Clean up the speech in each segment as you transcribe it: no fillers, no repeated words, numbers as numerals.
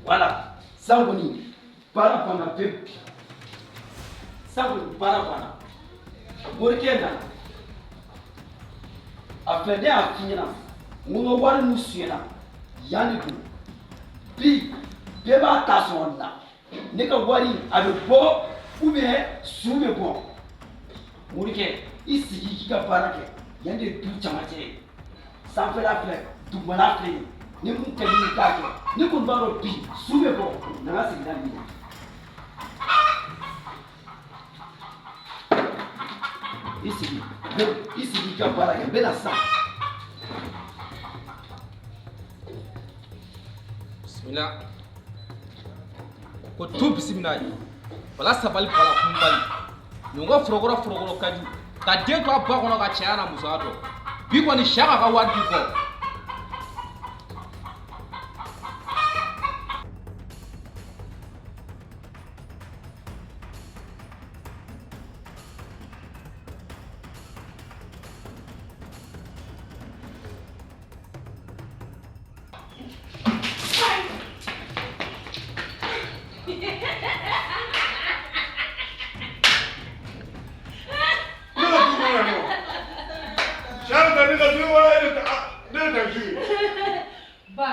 Voilà, sisan kɔni baara banna pewu. Sisan kɔni baara banna. Morikɛ nana, a filɛ, ne y'a f'i ɲɛna n ko n ka wari min sonyɛna yan de don. Bi bɛɛ b'a ta sɔrɔ nin na. Ne ka wari a bɛ bɔ ou bien su bɛ bɔ. Morikɛ, i sigi k'i ka baara kɛ. Yan de ye du camancɛ ye. Sanfɛla filɛ, dugumala filɛ nin. Ni mun ka di i k'a kɛ. Ne kɔni b'a dɔn bi su bɛ bɔ na n ka sigida nin na. I sigi, i sigi i ka baara kɛ, n bɛ na sisan. Bisimila. Ko tu bisimila ye. Bala sabali, bala kunbali. Nin ko forokɔrɔ forokɔrɔ ka di. Ka den to a ba kɔnɔ ka cɛya n'a musoya dɔn. Bi kɔni Saka ka wari di kɔ. Ne ka du kɔnɔ yan nɔ. Sari ta ne ka du kɔnɔ e de ta ne de ta su ye. Ba,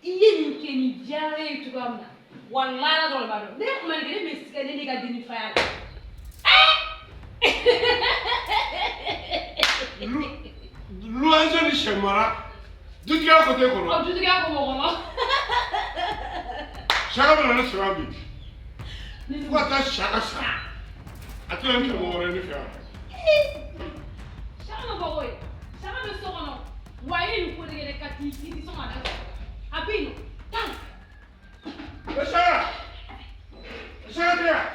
i ye nin kɛ nin diyara ne ye cogoya min na, walahi Ala dɔrɔn de b'a dɔn. Ne tun ma nin kɛ, ne bɛ siga ne n'i ka denni faya la. Luwanse ni sɛ mara dutigiya ko t'e kɔnɔ. Ɔ, dutigiya ko b'o kɔnɔ. Saka bɛ na ne sɔrɔ yan bi. Fo ka taa Saka sa. A tɛna n kɛ mɔgɔ wɛrɛ ye ne fɛ yan. Saka ma bɔ koyi. Saka bɛ so kɔnɔ. Wa a ye nin ko de kɛ dɛ, ka t'i i tɛ sɔn ka da sɔrɔ. A bɛ yen nɔ. Taa. E Saka! Saka tɛ yan.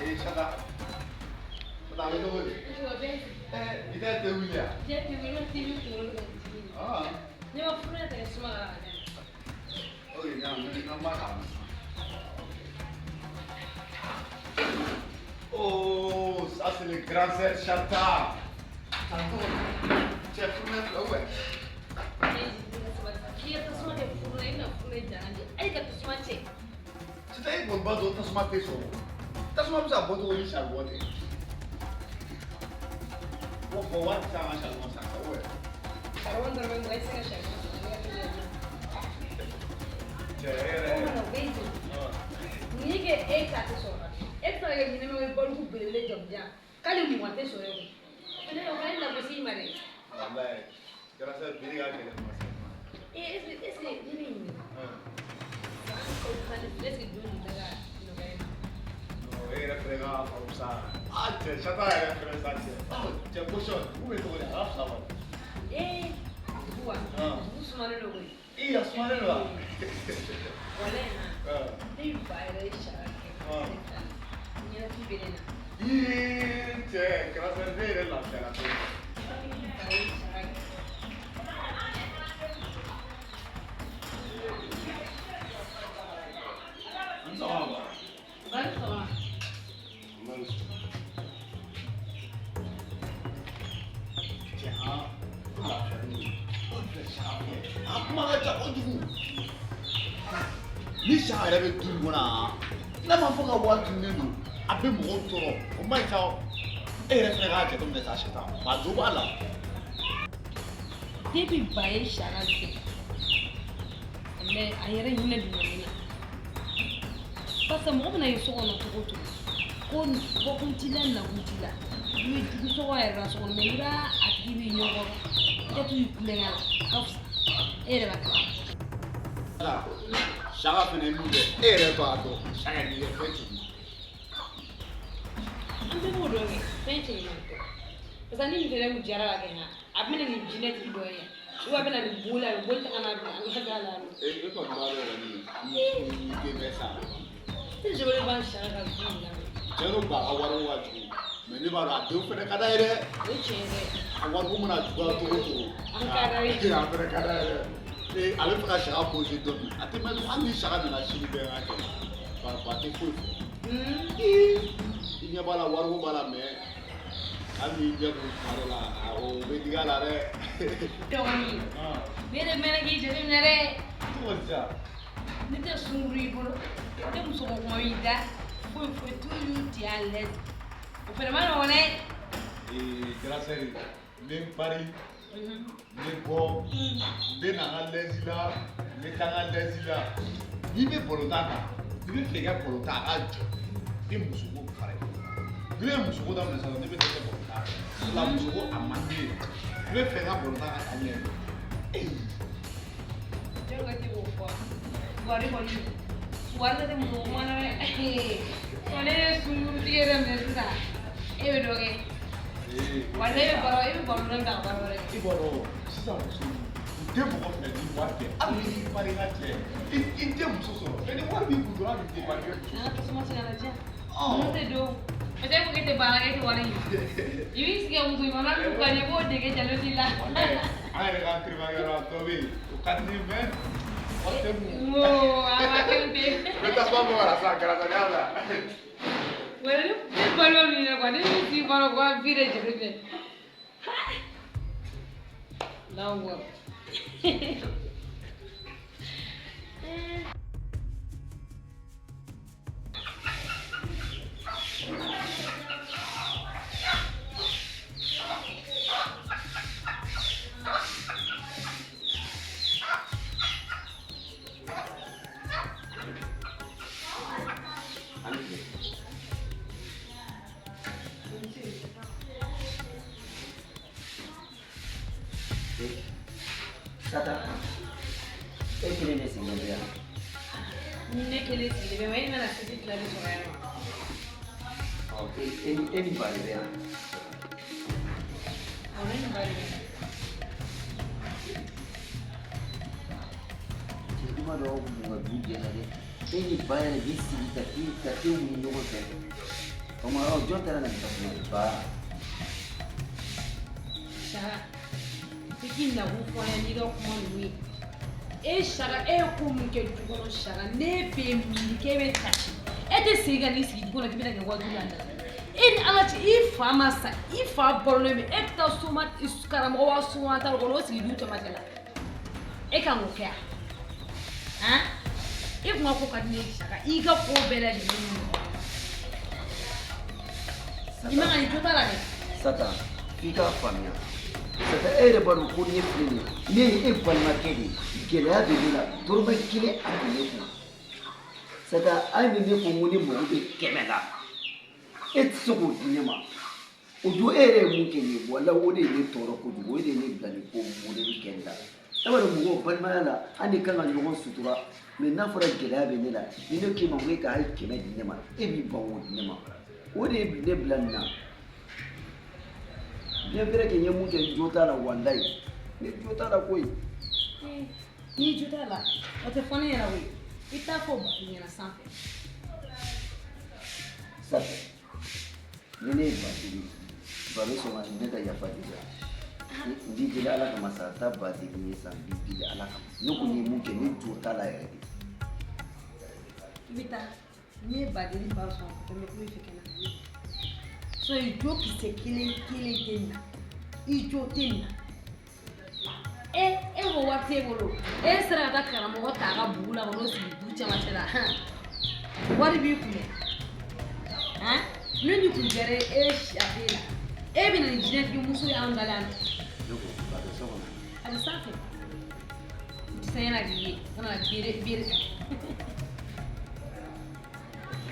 Ee Sata, Sata a bɛ cogo di? Bi ta tɛ wuli yan? Jɛ tɛ wuli, ne tɛ wuli, kunkolo bɛ ka n dimi. Ne ma furu ne tɛ suma ka na. Ok, n'an b'a kalama sisan. Oh, ça c'est le grand sœur Chata. Cɛ furu filɛ ou bien? K'i ka tasuma kɛ furu la, i bɛna furu jalan de. Hali ka tasuma cɛ. Sisan e kɔni b'a dɔn tasuma tɛ sɔrɔ. Tasuma bɛ se ka bɔ cogo di charbon tɛ? Bon, wari tɛ se an ka charbon san sa ou bien? Charbon dɔrɔmɛ 20, i tɛ se ka charbon san. Cɛ e yɛrɛ. O mana o bɛ yen. N'i kɛ e ta tɛ sɔrɔ, e tɛ se ka kɛ ɲɛnɛma ye baliku belebele jamujan k'ale 20 tɛ sɔrɔ e kun. Ne o kana lagosi i ma dɛ. Walayi, grand sœur bi de ka gɛlɛn ma sa. Ee est ce que ne bɛ ɲininka. San kalo 12 est ce que don nin bɛ ka nɔgɔya i ma? Non, e yɛrɛ fɛnɛ ka faamu sa. Ah cɛ, Chata yɛrɛ fɛnɛ sa cɛ. Cɛ caution, dugu bɛ cogo di? A ka fisa kɔni. Ee dugu wa? Dugu sumalen don koyi. Ee a sumalen don wa? Walayi na. Ne ba yɛrɛ ye sariya kɛ. Ɲɛnafin bɛ ne na. Ii cɛ, grand sœur ne yɛrɛ lafiyara koyi. Ne ba ye sariya kɛ. An sɔgɔma ba. Ba ni sɔgɔma. Cɛ an lafiyalen don. O filɛ Saka filɛ. A kuma ka ca kojugu. Ni Saka yɛrɛ bɛ du in kɔnɔ yan, n'a ma fɔ ka wari tununnen don, a bɛ mɔgɔw tɔɔrɔ. O man ɲi sa o. E yɛrɛ fɛnɛ k'a jateminɛ sa Sata. Ba jo b'a la. Depuis ba ye Saka gɛn, mais a yɛrɛ hinɛ donna ne na. Parce que mɔgɔ mana ye so kɔnɔ cogo o cogo, ko bɔkun t'i la, nakun t'i la, i bɛ jugu sɔgɔ yɛrɛ la so kɔnɔ, mais i b'a a tigi b'i ɲɔgɔn kɔrɔ, i ka t'u kulonkɛ la, a ka fisa. E yɛrɛ b'a kalama. Saka fɛnɛ ye min kɛ, e yɛrɛ b'a dɔn Saka ye min kɛ fɛn cɛ ɲuman. An bɛɛ b'o dɔn kɛ, fɛn cɛ ɲuman tɛ. Parce que ni nin fɛnɛ kun diyara ka kɛ n na. A bɛna nin jinɛtigi dɔ ye ou a bɛna nin boli, a bɛ boli ta ka n'a bila an ka da la. E kɔni b'a dɔn kɔni, i den bɛ sa. Ne jabali b'an sara ka du in lamɛn. Cɛ dɔ ba ka wariko ka jugu, mais ne b'a dɔn a denw fɛnɛ ka d'a ye dɛ. O ye tiɲɛ ye dɛ. A wariko mana juguya cogo o cogo. An ka d'a ye. A fɛnɛ ka d'a ye dɛ. Ee, ale bɛ fɛ ka saka poser don min, a tɛ mɛn, hali ni saka nana sini bɛɛ ka kɛ. Ba tɛ foyi fɔ. I ɲɛ b'a la, wariko b'a la, mais hali n'i ɲɛ kun kuma dɔ la, o bɛ digi a la dɛ. Dɔgɔnin, ne de mɛnna k'i jateminɛ dɛ. Cogo di sa? Ne tɛ sunkuru i bolo, ne tɛ musoko kuma i da, foyi foyi, toujours tu es à l'aise. O fɛnɛ ma nɔgɔn dɛ. Ee, grande sœur, n bɛ n pari, n bɛ bɔ, n bɛ na n ka lɛsi la, n bɛ taa n ka lɛsi la. N'i bɛ balontan ta, n'i bɛ fɛ i ka balontan a ka jɔ, i bɛ musoko fara i kan. Ni ne ye musoko daminɛ sisan, ne bɛ dɛsɛ balontan na. O la musoko a man di ne ye. N bɛ fɛ n ka balontan ka taa ɲɛ. Jagoya tɛ k'o fɔ. Wari kɔni, wari tɛ musoko kuma na dɛ. Ne ye sunkurutigi yɛrɛ minɛ sisan, e bɛ dɔ kɛ. Wala e bɛ baro, e bɛ baro dɔ ta ka baro wɛrɛ kɛ. I b'a dɔn sisan muso u tɛ mɔgɔ fɛ ni wari tɛ, hali ni y'i pari ka cɛ, i tɛ muso sɔrɔ, mais ni wari b'i kun dɔrɔn, hali i tɛ pari i bɛ muso An ka tasuma tigɛ ka diyan. sɔrɔ. N'o tɛ don. Peut-être que e tɛ baara kɛ, e tɛ wari ɲini. I b'i sigi ka muso ɲuman n'u ka ɲɛ, i b'o dege jalosi la. Walayi, an yɛrɛ ka terimakɛyɔrɔ dɔ bɛ yen, o ka di ne ye, mais wari tɛ mun. N ko a ma kɛ ten. N bɛ tasuma bɔ ka na sisan, garasaniya la. Wala ne balima ninnu yɛrɛ quoi, ne bɛ sigi kɔnɔ ko an bi de jateminɛ. Allahu akbar. Sata, e kelen de sigilen bɛ yan. Ni ne kelen sigilen bɛ, e mana sisi fila de sɔrɔ yan nɔ. Ɔ, e ni ba de bɛ yan. Awɔ, ne ni ba de bɛ yan. Cɛ, i m'a dɔn aw kun ka du jɛ dɛ. E ni ba yɛrɛ b'i sigi ka te ka te wuli ɲɔgɔn fɛ. O ma yɔrɔ jɔn taara na nin tasuma ye ba? Sara, i k'i nakun fɔ n ye n'i ka kuma ninnu ye. E Sara, e ye ko min kɛ du kɔnɔ Sara, ne bɛ miiri k'e bɛ kasi. E tɛ segin ka n'i sigi du kɔnɔ k'i bɛna kɛ waju la. E ni Ala cɛ, i fa ma sa, i fa balolen bɛ, e bɛ taa soma karamɔgɔ wa soma ta kɔnɔ o sigi du cɛmancɛ la. E kan k'o kɛ yan? Han? E kun ka ko ka di ne ye Sara, i ka ko bɛɛ lajɛlen nɔgɔya. I man ka nin jo t'a la dɛ. Sata, f'i k'a faamuya. Sata, e yɛrɛ b'a dɔn ko ne filɛ nin ye, ne ye e balimakɛ de ye, gɛlɛya bɛ ne la, dɔrɔmɛ kelen a tɛ ne kun. Sata, hali ni ne ko n ko ne mago bɛ 100 la, e tɛ se k'o di ne ma. O don e yɛrɛ ye mun kɛ ne ye, walahi o de ye ne tɔɔrɔ kojugu, o de ye ne bila nin ko modèle kɛli la. E b'a dɔn mɔgɔw balimaya la, an de kan ka ɲɔgɔn sutura, mais n'a fɔra gɛlɛya bɛ ne la, ni ne k'e ma ko e ka hali 100 di ne ma, e b'i ban k'o di ne ma. O de ye ne bila nin na. Bien vrai que n ye mun kɛ, n jo t'a la, walayi. Ne jo t'a la koyi. N'i jo t'a la, o tɛ fɔ ne ɲɛna koyi. I t'a fɔ Bafin ɲɛna sanfɛ. Sanfɛ. Ni ne ye ba deli, ba bɛ sɔn ka ne ka yafa deli wa? N b'i deli Ala kama sa, taa ba deli n ye sa, n b'i deli Ala kama. Ne kɔni ye mun kɛ, ne jo t'a la yɛrɛ de. I bɛ taa, n'i ye ba deli ba sɔn ka tɛmɛ i bɛ fɛ ka na. So i jo kisɛ kelen kelen tɛ nin na, i jo tɛ nin na. E ko wari t'e bolo, e sera ka taa karamɔgɔ ta a ka bugu la ka n'o sigi du cɛmancɛ la. Wari b'i kun dɛ. Han? Ni nin kun kɛra e si a t'e la, e bɛ na ni jinɛtigi muso ye anw da la yan. Ne ko ba bɛ so kɔnɔ. A bɛ sanfɛ. I tɛ se ɲɛna k'i ye, ka na bere bere.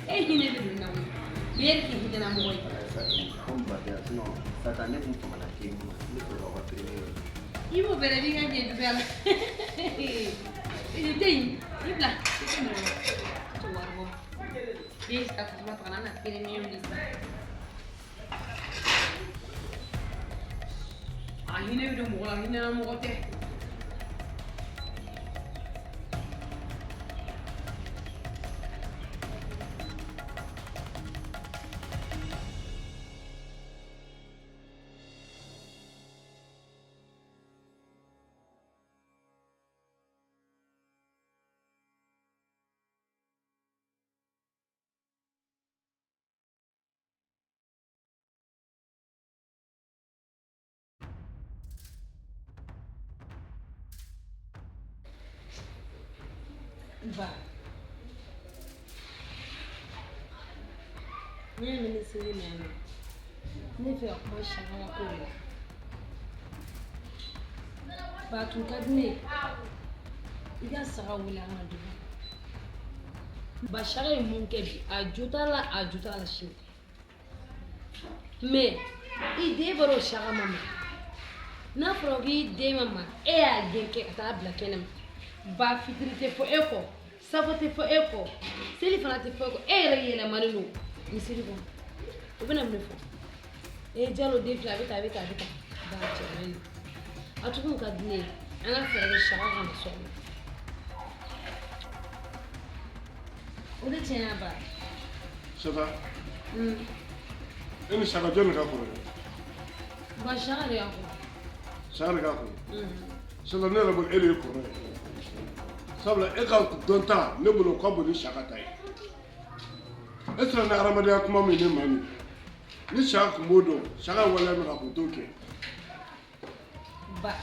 E hinɛ bɛ don na koyi. Bere tɛ hinɛ na mɔgɔ ye. Komi ba tɛ yan, sinon Sata ne kun famana k'e ma, ne fɛ k'aw ka premier. I b'o bɛɛ la, i b'i ka ɲɛ juguya la. I tɛ yen, i bila. I tɛ minɛ o la. I tɛ wari bɔ. I ye ta tasuma ta ka na na premier wuli sisan. A hinɛ bɛ don mɔgɔ la, hinɛ na mɔgɔ tɛ. Ba, ne ye minisiri na yan nɔ, ne fɛ ka kuma Saka ka ko de la. Ba, a tun ka di ne ye i ka saga wele an ka dugu. Ba, Saka ye mun kɛ bi, a jo t'a la, a jo t'a la sini. Mais i den bɔra o Saka ma, n'a fɔra k'i den ma mara, e y'a gɛn kɛ ka taa bila kɛnɛ ma. Ba, fitiri tɛ fɔ e kɔ, safo tɛ fɔ e kɔ, seli fana tɛ fɔ e kɔ, e yɛrɛ yɛlɛmalen don misiri kɔnɔ. O bɛna mun de fɔ? E Jalo den filɛ, a bɛ tan, a bɛ tan, a bɛ tan. Ba, cɛ man ɲi. A tugun ka di ne ye, an ka fɛɛrɛ kɛ Saka ka na so kɔnɔ. O de tiɲɛ ya ba. Saka, e ni Saka jɔn de ka kɔrɔ ye? Ba, Saka de ka kɔrɔ. Saka de ka kɔrɔ. Saka, ne yɛrɛ bolo e de ye kɔrɔ ye. Sabula e ka dɔn ta ne bolo ka bon ni Saka ta ye. E sera ni hadamadenya kuma min ne ma nin, ni Saka tun b'o dɔn, Saka ye waleya min kɛ, a tun t'o kɛ. Ba,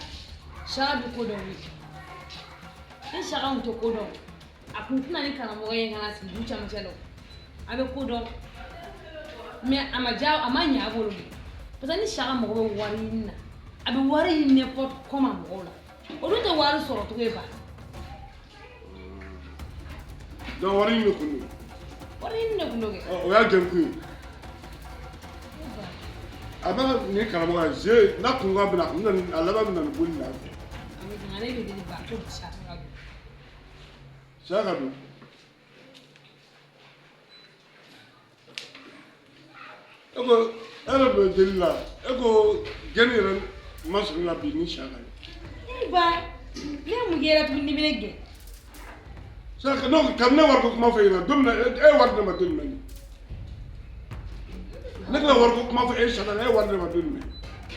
Saka bɛ ko dɔn wuli. Ni Saka tun tɛ ko dɔn, a tun tɛna ni karamɔgɔ ye ka na sigi du camancɛ la o. A bɛ ko dɔn, mais a ma diya, a ma ɲɛ a bolo de. Parce que ni Saka mago bɛ wari ɲini na, a bɛ wari ɲini n'importe comment mɔgɔw la. Olu tɛ wari sɔrɔ cogo ye ba. Donc wari ɲini kun don. Wari ɲini de kun don kɛ. O y'a gɛnkun ye. A bɛ nin karamɔgɔ ye ze n'a kun ka bɛna, a kun bɛna ni, a laban bɛ na ni boli la. A bɛ ale bɛ deli ba ko Saka ka don. Saka ka don. E ko e yɛrɛ bɛ deli la, e ko gɛnni yɛrɛ ma sɔrɔ la bi ni Saka ye. E ba, ne ye mun k'e la tuguni n'i bɛ ne gɛn? Saka, non, kabini ne wariko kuma fɔ e ɲɛna don min na, e ye wari di ne ma don jumɛn? Ne ka wariko kuma fɔ e Saka, e ye wari di ne ma don jumɛn?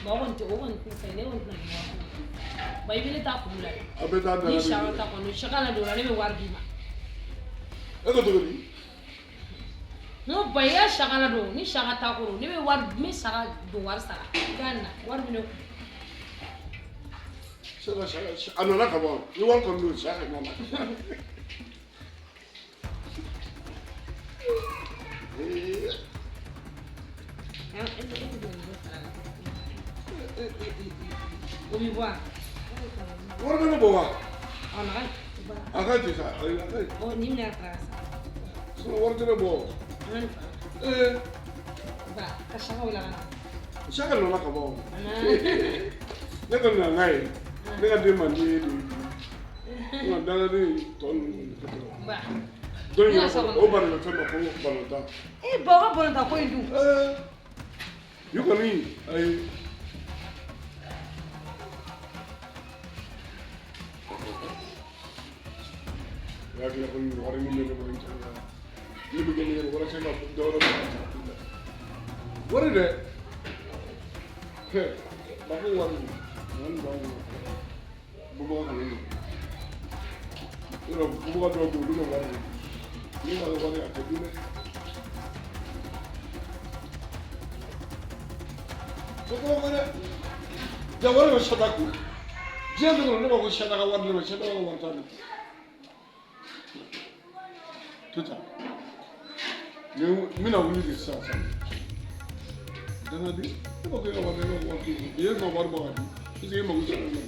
Ba, o kɔni tɛ, o kɔni tɛ fɛn, ne kɔni tɛna nin wari kuma. Ba, i bɛ ne ta kun la dɛ. A bɛ taa da Ni la. Saka ta kɔni, Saka la don la, ne bɛ wari d'i ma. E ko cogo di? N ko ba, i ka Saka la don, ni Saka ta ko don, ne bɛ wari, n bɛ Saka don wari sara. I ka na, wari bɛ ne kun. Saka, Saka, a nana ka ban, ni wari kɔni don, Saka nana. O b'i bɔ wa? Wari bɛ ne bɔ wa? Ɔ, na ka A ka ci sa, ayi, a ka ci. Ɔ, nin minɛ ka fara sa. Sinon wari tɛ ne bɔ. An ka nin fara. Ba, ka Saka wele a ka na. Saka nana ka ban. A nana. Ne ka na n'a ye, ne ka den man di ye de. Nka dangaden tɔ ninnu kɔni tɛ tɛmɛ. Ba. Dɔn Ne yɛrɛ ka so ko kɔnɔ. o bana bɛ fɛn ma ko balontan. E ba, o ka balontan ko in dun. Bi kɔni, ayi. Ne hakili la ko nin wari min bɛ ne bolo n cɛ la. Ne bɛ kɛ ne yɛrɛ walasa ka dɔ wɛrɛ bɔ ka taa. Wari dɛ. Hɛ, ba ko wari wari b'an bolo. Bubaga kana ɲɛ. Yɔrɔ bubaga dɔw bɛ yen, olu bɛ wari de. N'u ma wari, a tɛ dun dɛ. O kɔrɔ ko dɛ. Ja wari bɛ Sata kun. Diɲɛ don o don ne b'a fɔ ko Sata ka wari di ne ma, Sata ka wari t'a ne kun. To tan. Ni n bɛna wuli de sisan sisan. Dangaden, ne b'a fɔ e ka wari, e ka wari di ne ma, e ma wari bɔ ka di. Est ce que e mago sera ne ma?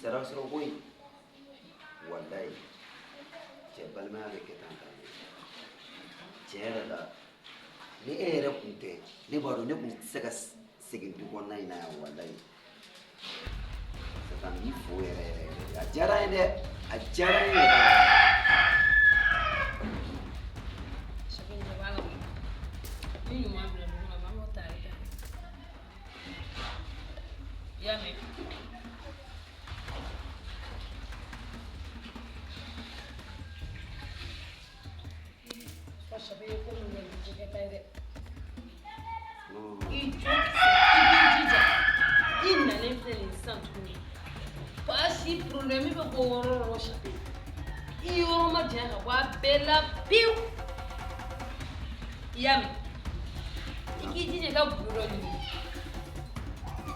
sara sɔrɔ koyi. Walayi cɛ balimaya bɛ kɛ tan tan de. Tiɲɛ yɛrɛ la ni e yɛrɛ kun tɛ ne b'a dɔn ne kun tɛ se ka segin du kɔnɔna in na yan walayi. Satan n b'i fo yɛrɛ yɛrɛ yɛrɛ. A diyara n ye dɛ, a diyara n ye yɛrɛ. Safi ɲɛ b'a la koyi. Ni ɲuman bila dugu kɔnɔ, maa m'o ta i ta. I y'a mɛn? Safi ye ko min kɛ nin tɛ kɛta ye dɛ. I jɔ kisɛ, i b'i jija. I nalen filɛ nin ye sisan tuguni. Baasi problème bɛ bɔ yɔrɔ o yɔrɔ Safi. I yɔrɔ ma janya ka bɔ a bɛɛ la pewu. I y'a mɛn? I k'i jija i ka gundo dɔ ɲini.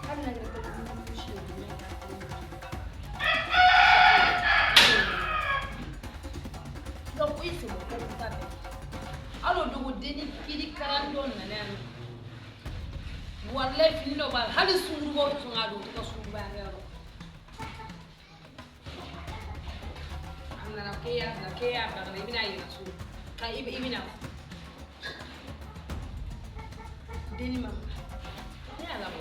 Hali n'a kɛra tɛgɛ gosi ye duguma i k'a tɛgɛ gosi. I ka ko i sen bɔ ko ta bɛɛ. Hali o dogo denni kiri karan dɔ nana yan nɔ. Walayi fini dɔ b'a la hali sunkurubaw tɛ sɔn k'a don u tɛ ka sunkuruba yan yɔrɔ. A nana k'e y'a bila k'e y'a bila ka na i bɛna yira so ka i bɛna denni ma ne y'a labɔ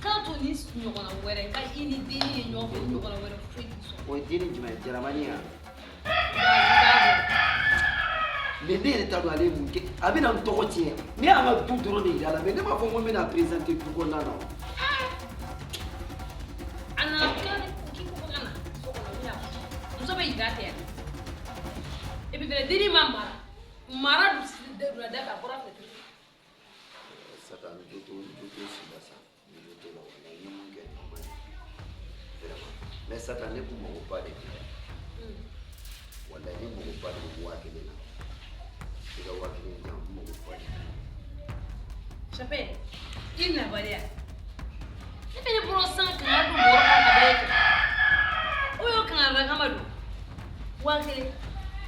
k'a to ni ɲɔgɔnna wɛrɛ ka i ni denni ye ɲɔgɔn fɛ ni ɲɔgɔnna wɛrɛ foyi t'i sɔrɔ. O ye denni jumɛn ye jaramani ya? I b'a dɔn. Mais ne yɛrɛ t'a dɔn ale ye mun kɛ a bɛna n tɔgɔ tiɲɛ ne y'an ka du dɔrɔn de yira a la mais ne m'a fɔ ko n bɛna présenter du kɔnɔna na o. A nana k'i ko ka na so kɔnɔ i bɛna muso bɛ yira tɛ yan et puis fɛnɛ denni ma mara mara donna da fɛ a bɔra fɛ tuguni. Satan n jo t'o si la sa n jo t'o la walayi n ye mun kɛ a ma ɲi vraiment mais Satan ne kun mago ba de b'i la walayi ne mago ba de bɛ 1000 na i ka 1000 di yan n mago ba de b'i la. Safi i nabaliya ne fɛnɛ bɔra sisan kangari don mɔgɔ kan ka da e fɛ o y'o kangari kama don 1000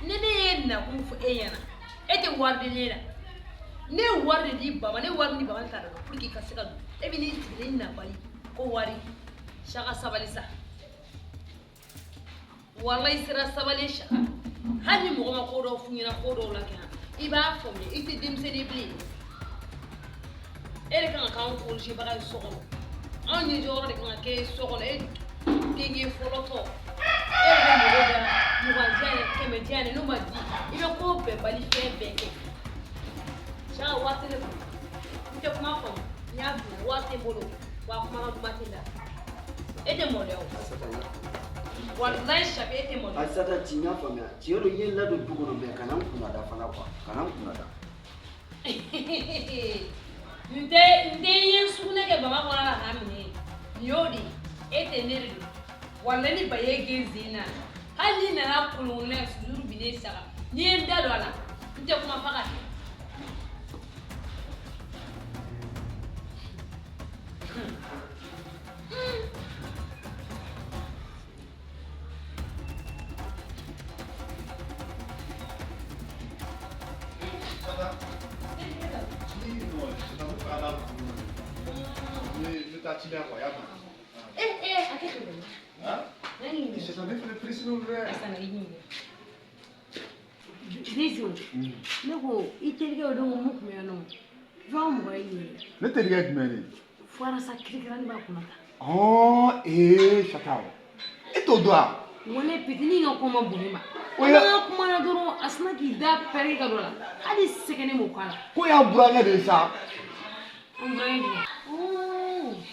ni ne ye nakun fɔ e ɲɛna e tɛ wari di ne la ne ye wari de di ba ma ne ye wari di ba ma ne t'a dɔn pour que i ka se ka don e bɛ n'i sigi ne nabali ko wari Saka sabali sa walayi sera sabali Saka hali ni mɔgɔ ma ko dɔw f'u ɲɛna ko dɔw la kɛ i b'a faamuya i tɛ denmisɛnnin bilen e de kan ka k'anw kɔlɔsibaga ye so kɔnɔ anw ɲɛ jɔyɔrɔ de kan ka kɛ so kɔnɔ e denkɛ fɔlɔ tɔ e de bɛ mɔgɔ da 20 diyan 100 diyan n'o ma di i bɛ ko bɛɛ bali fɛn bɛɛ kɛ Saka waati ne bolo n tɛ kuma faamu n y'a faamu waati tɛ n bolo wa kumakan duman tɛ n da e tɛ maloya o walayi Safi e tɛ maloya. Satan ci n y'a faamuya tiɲɛ don i ye n ladon du kɔnɔ mais kana n kunna da fana quoi kana n kunna da. N tɛ n ye sugunɛ kɛ baba kɔnɔ la k'a minɛ nin y'o de ye e tɛ ne de don walayi ni ba ye gɛn sen na hali n'i nana kolonkolon sujuru bi ne Saka n'i ye n da don a la n tɛ kuma fa ka kɛ. Ne ko i terikɛ o don mun tun bɛ yan nɔ fɛn mɔgɔ ye ɲininka. Ne terikɛ jumɛn de? Fɔra sa kirikirani b'a kunna tan. Ɔɔ ee Sata e t'o dɔn wa? N ko ne pitini ka ko ma bon ne ma. O y'an ka kuma na dɔrɔn a sinna k'i da pɛrɛn ka don a la hali sɛgɛn ne m'o k'a la. Ko y'an burankɛ de ye sa. An burankɛ jumɛn?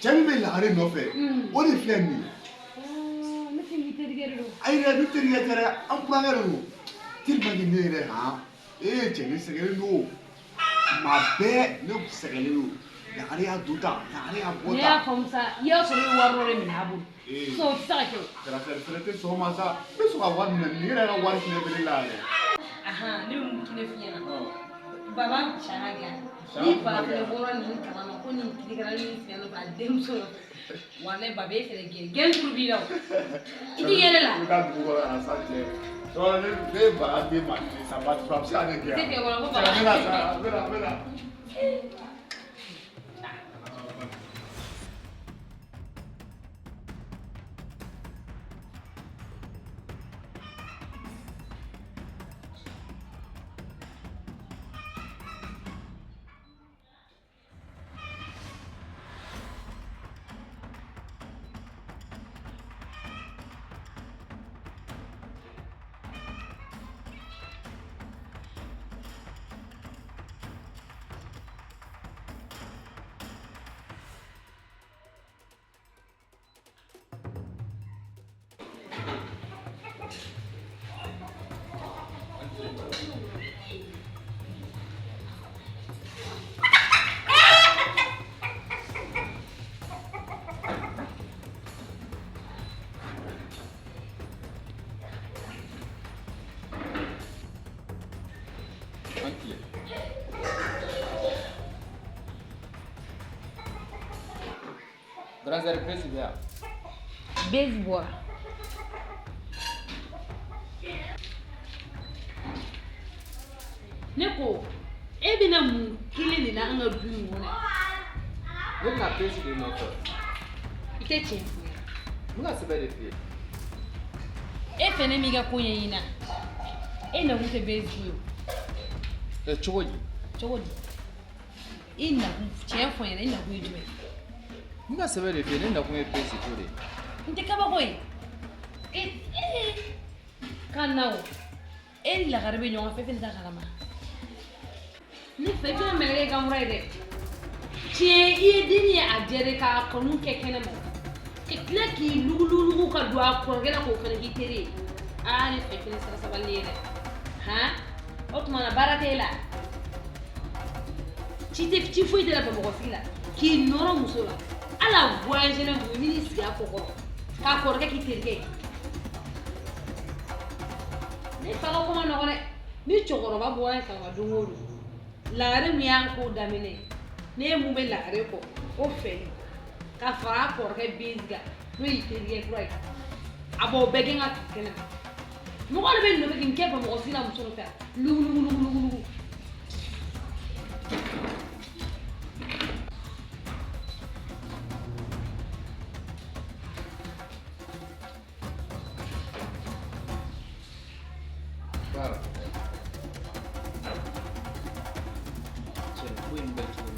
Cɛ min bɛ lagare nɔfɛ o de filɛ nin ye. Ne tɛ k'i terikɛ de don. Ayi dɛ ne terikɛ tɛ dɛ an burankɛ de don. Tellement que ne yɛrɛ han ee cɛ ne sɛgɛnnen don tuma bɛɛ ne sɛgɛnnen don lagare y'a don tan lagare y'a bɔ tan. Ne y'a faamu sa i y'a sɔrɔ i ye wari dɔ de minɛ a bolo. Sisan o tɛ se ka kɛ o. Garasɛri fɛnɛ tɛ sɔn o ma sa n bɛ sɔn ka wari minɛ nin yɛrɛ ka wari fɛnɛ bɛ ne la yɛrɛ. Ahan ne bɛ mun k'i ne f'i ɲɛna. Baba Saka gɛn ni ba fɛnɛ bɔra nin kalama ko nin kirikara nin fɛn dɔ a denmuso nɔfɛ walayi ba b'e fɛnɛ gɛn gɛn turu b'i la o i ti yɛlɛ la. I bɛ taa dugu kɔnɔ yan sa cɛ. Ne ye baga den ma sisan ba a bɛ se ka ne gɛn. Tɛ kɛ kɔnɔ ko baga. N bɛna sa n bɛna n bɛna. An tile. Grand sœur, bezi bɛ yan. Bezi bɔra. Ne ko e bɛna mun kelen de la an ka du in kɔnɔ yan? Ne bɛna bezi de nɔfɛ. I tɛ tiɲɛ fɔ n ye. N bɛna sɛbɛn de f'i ye. E fɛnɛ m'i ka ko ɲɛɲini e nakun tɛ bezi ye o. Ɛ cogo di? Cogo di? I nakun tiɲɛ fɔ n ɲɛna i nakun ye jumɛn ye? N bɛna sɛbɛn de f'i ye, ne nakun ye bezi ko de ye. N tɛ kabako ye. E ka na o e ni lagare bɛ ɲɔgɔn fɛ e fɛnɛ t'a kalama. Ne fɛ i bɛna mɛlɛkɛ ka mura ye dɛ. Tiɲɛ i ye den ye a jɛre k'a kanu kɛ kɛnɛ ma. Ka tila k'i lugulugu ka don a kɔrɔkɛ la k'o fana k'i teri ye. Aa ne fɛ fɛnɛ sira sabali ye dɛ. Han o tuma na baara t'e la. Ci tɛ ci foyi tɛ la Bamakɔ sigi la k'i nɔrɔ muso la. Hali a voyagé len don i b'i sigi a kɔ kɔrɔ k'a kɔrɔkɛ k'i terikɛ ye. Ne fa ka ko ma nɔgɔn dɛ. Ni cɛkɔrɔba bɔra yen kalama don o don lagare min y'an ko daminɛ ne ye mun bɛ lagare kɔ o fɛ ka fara a kɔrɔkɛ bezi kan n'o y'i terikɛ kura ye a b'o bɛɛ gɛn ka tugu kɛnɛ ma mɔgɔ de bɛ nɔfɛ k'i kɛ Bamakɔ sigi la muso nɔfɛ lugulugulugulugu. Baara. Cɛ ko in bɛ cogo di?